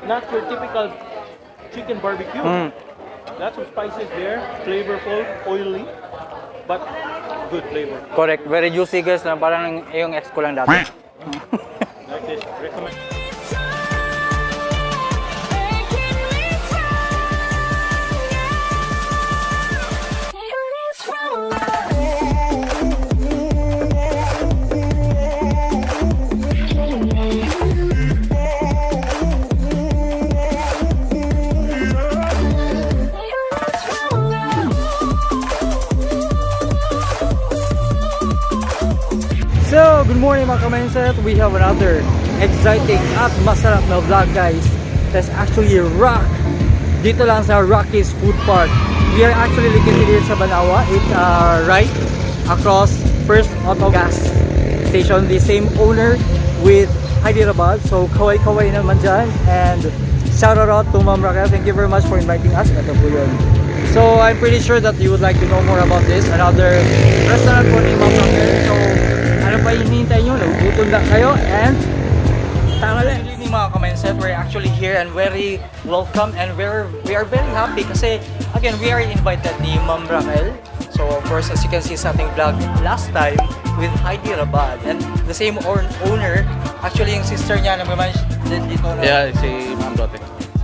Not your typical chicken barbecue. Lots of spices there, flavorful, oily, but good flavor. Correct. Very juicy, guys, na parang yung ex ko lang dati. Like this. Recommend. Making me stronger. Stronger. So, good morning, mga ka-mindset. We have another exciting at masarap na vlog, guys. That's actually rock. Dito lang sa Rocky's Food Park. We are actually located here sa Banawa. It's right across First Auto Gas Station. The same owner with Hyderabad. So, kaway-kaway naman dyan. And shout out to Ma'am Raquel. Thank you very much for inviting us. Ito po yun. So, I'm pretty sure that you would like to know more about this. Another restaurant po ni Ma'am Raquel. So, ano pa hinihintay nyo? Nagugutom na kayo and tara, let's! Good evening, mga ka-mindset. We're actually here and very welcome and we are very happy kasi again, we are invited ni Ma'am Raquel. So of course, as you can see sa ating vlog last time with Hyderabad and the same owner, actually yung sister niya na manage din dito, no? Yeah, si Ma'am Dote.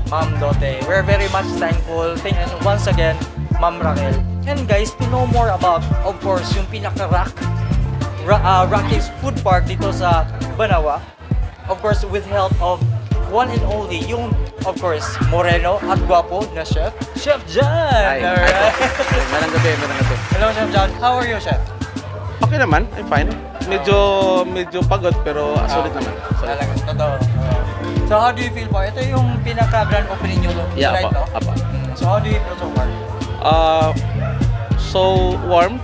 Ma'am Dote. We're very much thankful. Thank and once again, Ma'am Raquel. And guys, to know more about, of course, yung pinaka-rock, Rocky's Food Park dito sa Banawa, of course, with help of one and only, yung, of course, moreno at guwapo na chef, Chef John! Hi. Alright. Hi po. Magandang gabi, magandang gabi. Hello, Chef John. How are you, Chef? Okay naman, I'm fine. Medyo medyo pagod pero sulit naman. Sulit. Talaga, totoo. So, how do you feel po? Ito yung pinaka-grand opening nyo Yeah, tonight, apa, no? apa. So, how do you feel so far? So warm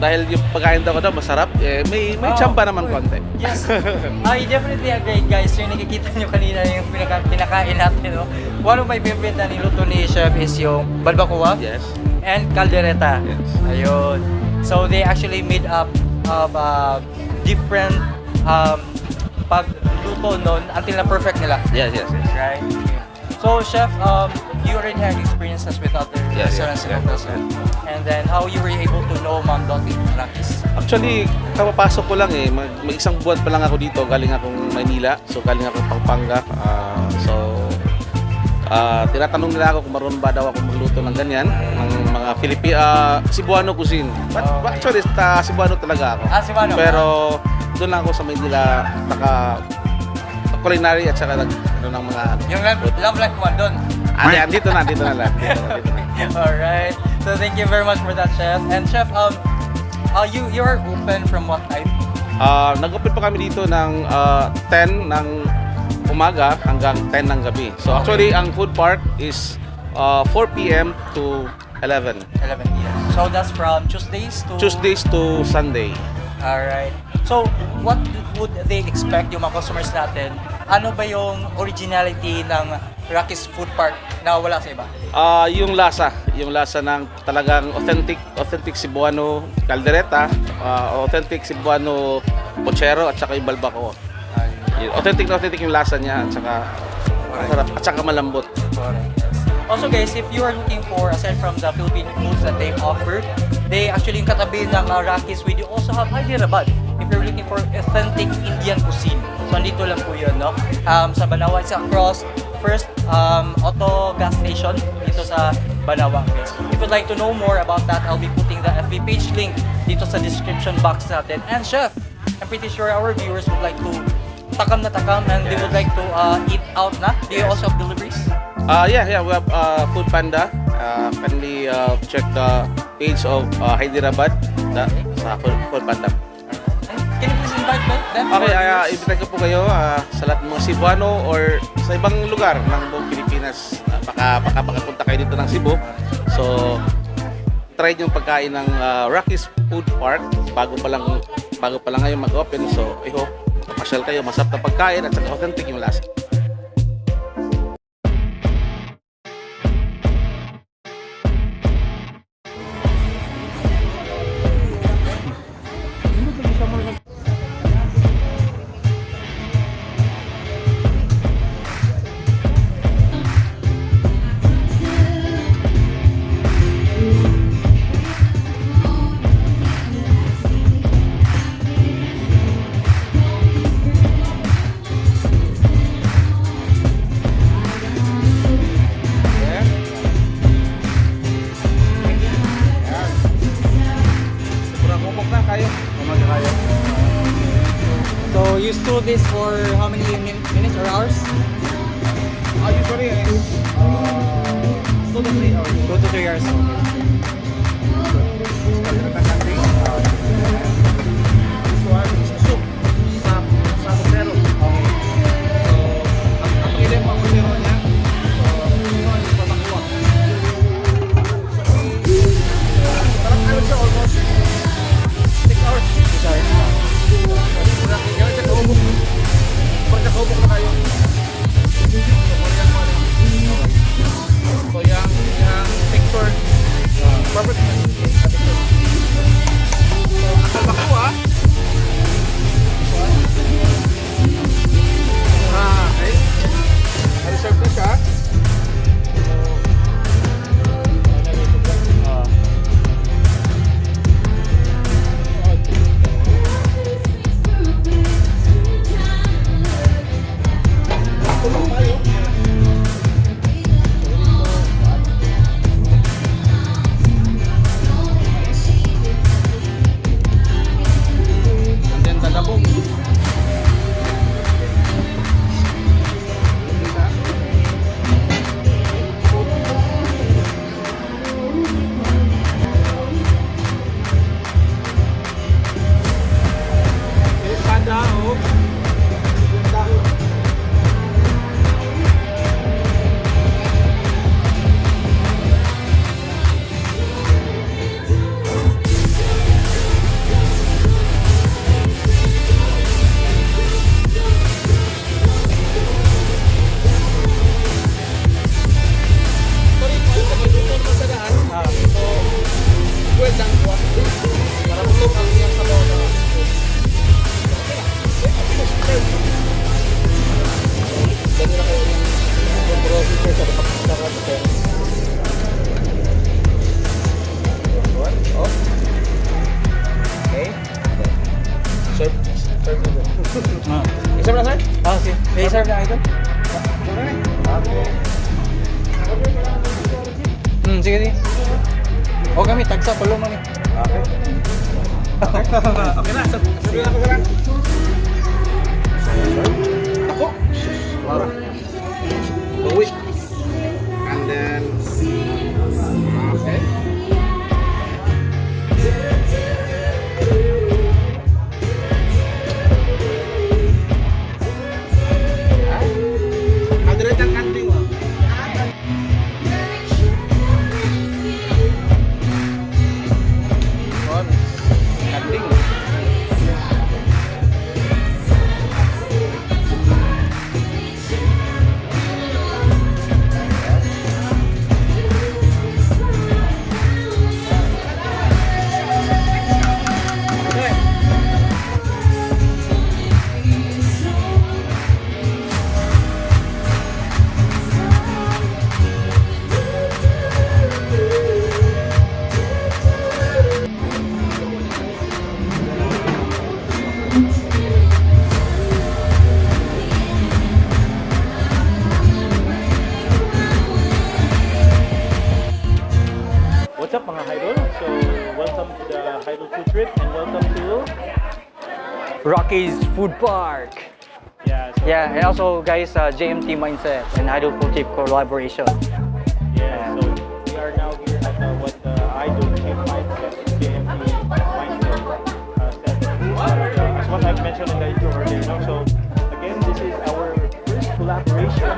dahil yung pagkain daw ko daw masarap, eh, may Oh, tsamba naman konti. Yes, I definitely agree, guys. Yung nakikita nyo kanina yung pinakain natin, no? One of my favorite na niluto ni Chef is yung balbacoa and caldereta. Ayun. So they actually made up of different pagluto nun until na perfect nila. Yes. Right? So, Chef, you already had experiences with other restaurants in hotels, no? And then, how you were able to know Ma'am Dottie Rakis? Actually, kapapasok ko lang eh. Mag isang buwan pa lang ako dito. Galing akong Manila. So, galing akong Pampanga. So, tinatanong nila ako kung marunong ba daw ako magluto ng ganyan. Ng mga Cebuano cuisine. But actually, Cebuano talaga ako. Ah, Cebuano. Pero, doon lang ako sa Manila naka culinary at saka nag, ano, ng mga ano. Yung love life mo doon. Ah, di, andito na, dito na lang. Dito na, dito na. Alright. So thank you very much for that, Chef. And Chef, you are open from what time? Nag-open pa kami dito ng 10 ng umaga hanggang 10 ng gabi. So actually, ang food park is 4 p.m. to 11. 11 p.m. So that's from Tuesdays to Tuesdays to Sunday. Alright. So what would they expect yung mga customers natin? Ano ba yung originality ng Rocky's Food Park na wala sa iba? Yung lasa ng talagang authentic authentic Cebuano caldereta, authentic Cebuano pochero at saka yung balbacoa. Yun, authentic na authentic yung lasa niya at saka masarap at saka malambot. Correct, yes. Also guys, if you are looking for, aside from the Filipino foods that they offer, they actually yung katabi ng Rockies, we do also have Hyderabad. If you're looking for authentic Indian cuisine. So andito lang po yun, no? Sa Banawa, it's across First Auto Gas Station dito sa Banawa, guys. If you'd like to know more about that, I'll be putting the FB page link dito sa description box natin. And Chef, I'm pretty sure our viewers would like to takam na takam and they would like to eat out na. Do you also have deliveries? Yeah, we have Food Panda. Kindly check the page of Hyderabad sa Food Panda. And can you please invite them? Okay, Our viewers? Imbitahan ko po kayo sa lahat ng mga Cebuano or sa ibang lugar ng buong Pilipinas. Baka makapunta kayo dito ng Cebu. So, try nyo yung pagkain ng Rocky's Food Park bago pa lang ngayon mag-open. So, I hope makapasyal kayo, masarap na pagkain at saka authentic yung lasa. for how many minutes or hours? Usually it's 2 to 3 hours. 2 to 3 hours. This one is soup sa kusero. Okay. So, ang pili mo ang kusero niya. So, this one is patakwa. So, parang ano siya, almost 6 hours. 6 hours. Parang siya kaubok. Parang siya kaubok na kayo. So, parang yan mo ano. So, yung texture, perfect na texture. So, ang kalbakuha, okay. Na-reserve na siya. Tulong tayo. Nice. And then the labong. Espada o ganda. Sorry, kung ano luto naman sa daan. So, well done po. Para butog ang iyang sabaw na. Okay na. Okay, finish. Ganyan na kayo yung control feature sa kapag. One, off. Okay. Serve. Serve na ba? I-serve na, sir? Sige. May serve na ito? Okay. Sige, sige. O kami, tagsa, tulo man eh. Okay. Okay na. Serve na ako, sir. Ako. Sus. Para. Bawi. And then, okay. Ah, diretang kanding. On kanding. Okay. What's up, mga Idol? So, welcome to the Idol Food Trip and welcome to Rocky's Food Park. Yeah, so Yeah, and also guys, JMT Mindset and Idol Food Trip collaboration. Yeah, so we are now here at what the Idol Chief Mindset, JMT Mindset said. As what I've mentioned in the intro earlier. No? So again, this is our first collaboration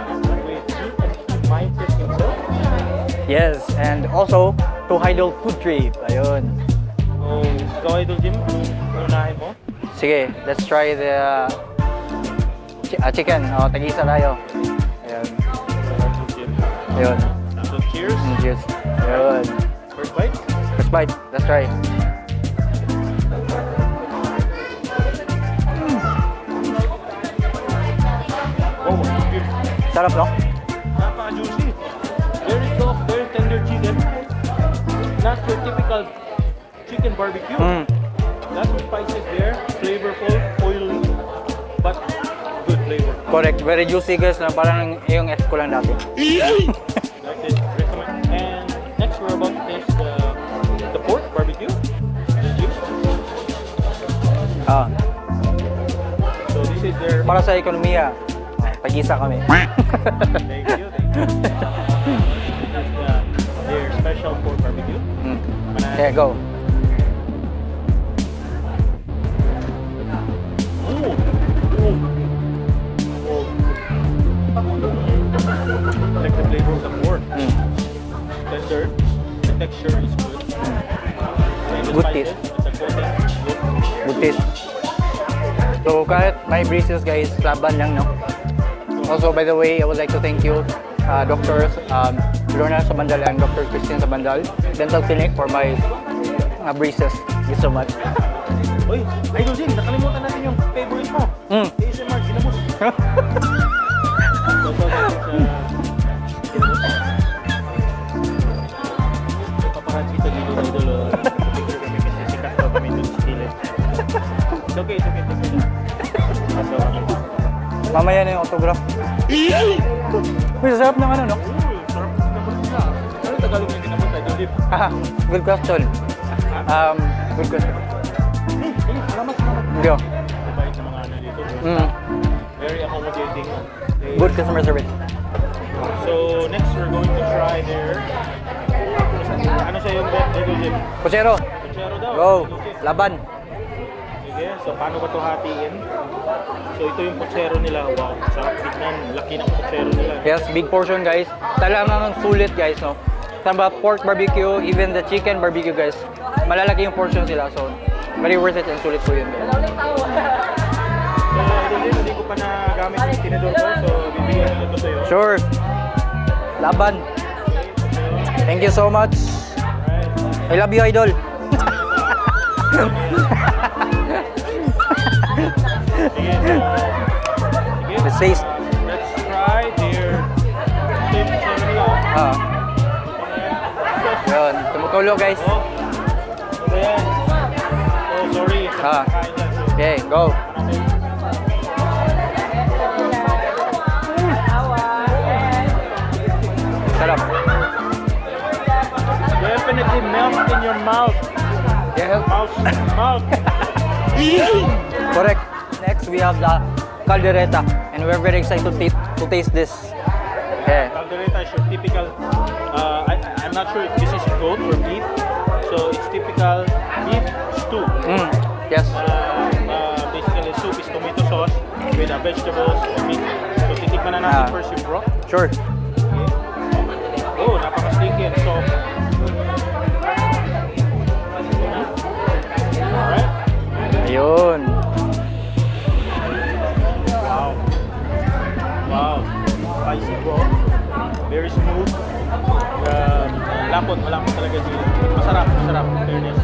with JMT Mindset himself. Yes, and also to Idol Food Trip. Ayun. So, ikaw, Idol Jim, anong unahin mo? Sige, let's try the chicken. Oh, tag-isa tayo. Ayun. Idol Jim. Ayun. So, cheers. Cheers. Ayun. First bite. First bite. Let's try. Oh, good. Sarap, no? Napaka-juicy. Very soft, very tender chicken. Not your typical chicken barbecue. Lots of spices there, flavorful, oily, but good flavor. Correct. Very juicy, guys. Na parang yung ex ko lang dati. Like it. Recommend. And next we're about to taste the pork barbecue. The juice. Ah. So this is their Para sa ekonomiya, tag-isa kami. Thank you, thank you. This is their special pork barbecue. Okay, go. Ooh. Ooh. Oh. Like the flavor of the pork. Tender. The texture is good. And the Good spices, taste. it's a coating. Good. Good taste. So kahit may braces, guys, laban lang, no? Also, by the way, I would like to thank you, Doctors Lorna Sabandal and Dr. Christine Sabandal, Dental Clinic, for my braces. Thank you so much. Uy, Idol Jim, nakalimutan natin yung favorite mo. ASMR, ginamos. So, natin sa ginamos. May paparazzi sa gilid, Idol. Oh. Picture kami kasi sikat daw kami dun sa gilid. It's okay, it's okay. It's okay. Kaso, Mamaya na yung autograph. Uy, sarap ng ano, no? Uy, sarap ng ginamos nila. Ano Tagalog yung ginamos, Idol Jim? Ah, good question. Good question. Hey, hey, salamat, salamat. Go. Mabait na mga ano dito. Very accommodating. Good customer service. So, next we're going to try their, ano sa yung Idol Jim? Puchero, Puchero daw. go. Idol Jim. Laban. Sige, so paano ba ito hatiin? So ito yung puchero nila. Wow, sarap tignan. Laki ng puchero nila. Yes, big portion, guys. Talagang sulit, guys, no? Tama, pork barbecue, even the chicken barbecue, guys. Malalaki yung portion sila, so very worth it and sulit po yun, guys. So Idol Jim, hindi ko pa nagamit yung tinidor ko. So bibigyan ko na ito sa'yo. Sure. Laban. Okay, puchero. Thank you so much. Alright. I love you, Idol. Sige, so, sige. Let's taste. Let's try their, ito yung puchero nila, oh. Ah, yun. Tumutulo, guys. Oh, ano ba yan? Oh, sorry. Sa kain lang. So, Okay, go. natin. Sarap. Definitely melt in your mouth. Yeah. Mouth. Mouth. Correct. Next, we have the caldereta. And we're very excited to taste this. Okay. Caldereta is your typical, I'm not sure if this is goat or beef. So it's typical beef stew. Yes. Basically, soup is tomato sauce with vegetables and meat. So titikman na natin first yung broth. Sure. Okay. Oh, napaka-sticky and soft. Alright. Ayun. Wow. Wow. Spicy broth. Very smooth. Malapot, malapot talaga siya. Masarap, masarap. Fairness.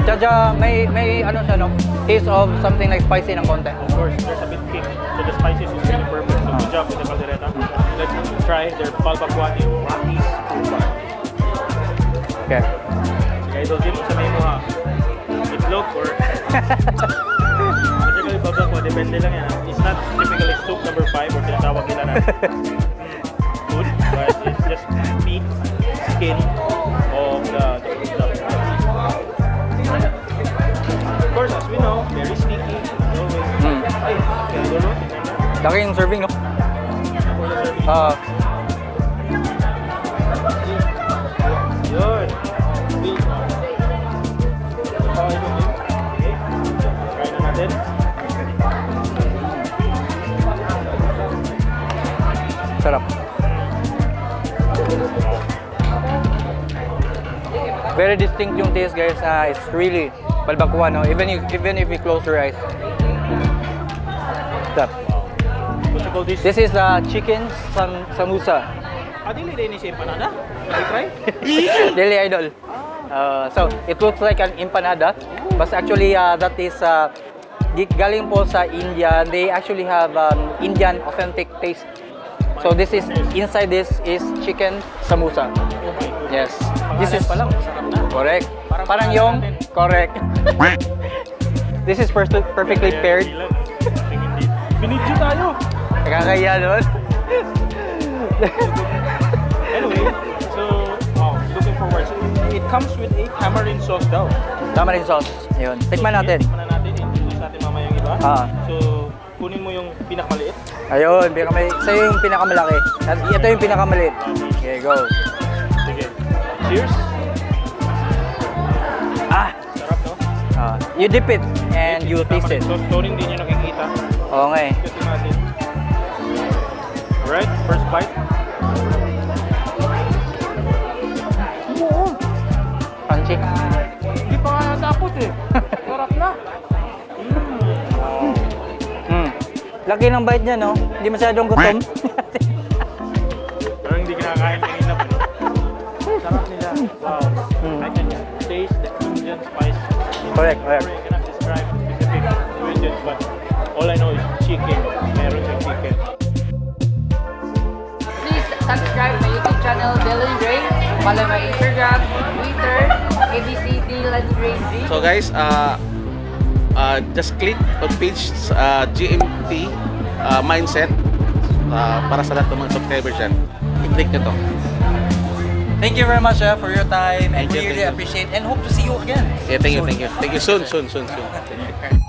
Tsaka may ano siya, no? Taste of something like spicy ng konti. Of course, there's a bit kick. So the spices is really perfect. So good job with the caldereta. Let's try their balbakwa in Rocky's Food Park. Okay. Sige, Idol Jim, sa may mo ha. Itlog or typically balbakwa, depende lang yan. It's not typically soup number 5 or tinatawag nila na food, but it's just meat, skin of the meat. Of course, as we know, very sticky, as always. Ay, kaya Idol, no? Tingnan mo. Laki yung serving, no? For the serving. Ah, Yun. Wait. Ito, Idol Jim. Okay. Try na natin. Sarap. Very distinct yung taste, guys. It's really balbakwa, no? Even if you close your eyes. Sarap. What you call this? This is chicken samosa. Ah, dili din ni siya empanada? I try? Dili, Idol. So, it looks like an empanada. But actually, that is galing po sa India. They actually have Indian authentic taste. So, this is, inside this is chicken samosa. Oh my goodness. Yes. This Pangalan is pa lang, masarap na. Correct. Parang Parang pangalan yung natin. Correct. This is perfectly Kaya paired. ilan, tingin dito. Binidyo tayo. Nakakahiya nun. Anyway, so, wow, looking forward. So, it comes with a tamarind sauce daw. Tamarind sauce. Yun. Tikman So, natin. Tikman na natin. Introduce natin mamaya yung iba. Ah. So, Kunin mo yung pinakamaliit. Ayun, pinakamali. Sa'yo yung pinakamalaki. At ito yung pinakamaliit. Okay, go. Sige. Cheers. Ah! Sarap, no? Ah, you dip it and you taste it. So, sorry, hindi nyo nakikita. Oo nga eh. Kasi natin. Alright, first bite. Crunchy. Hindi pa nga natapos eh. Sarap na. Laki ng bite niya, no? Hindi masyadong gutom. Parang hindi kinakain kanina pa, no? Sarap nila. Wow. I can taste the Indian spice. Correct. I cannot describe specific ingredients, but all I know is chicken. Meron siyang chicken. Please subscribe my YouTube channel, Dylan Gray. Follow my Instagram, Twitter, ABC Dylan Gray Z. So guys, just click on page GMT Mindset para sa lahat ng mga subscribers yan. I-click nyo to. Thank you very much for your time and Thank you, we really thank you. appreciate and hope to see you again. Yeah, thank you, soon. thank you. Thank you. Soon, soon, soon, soon.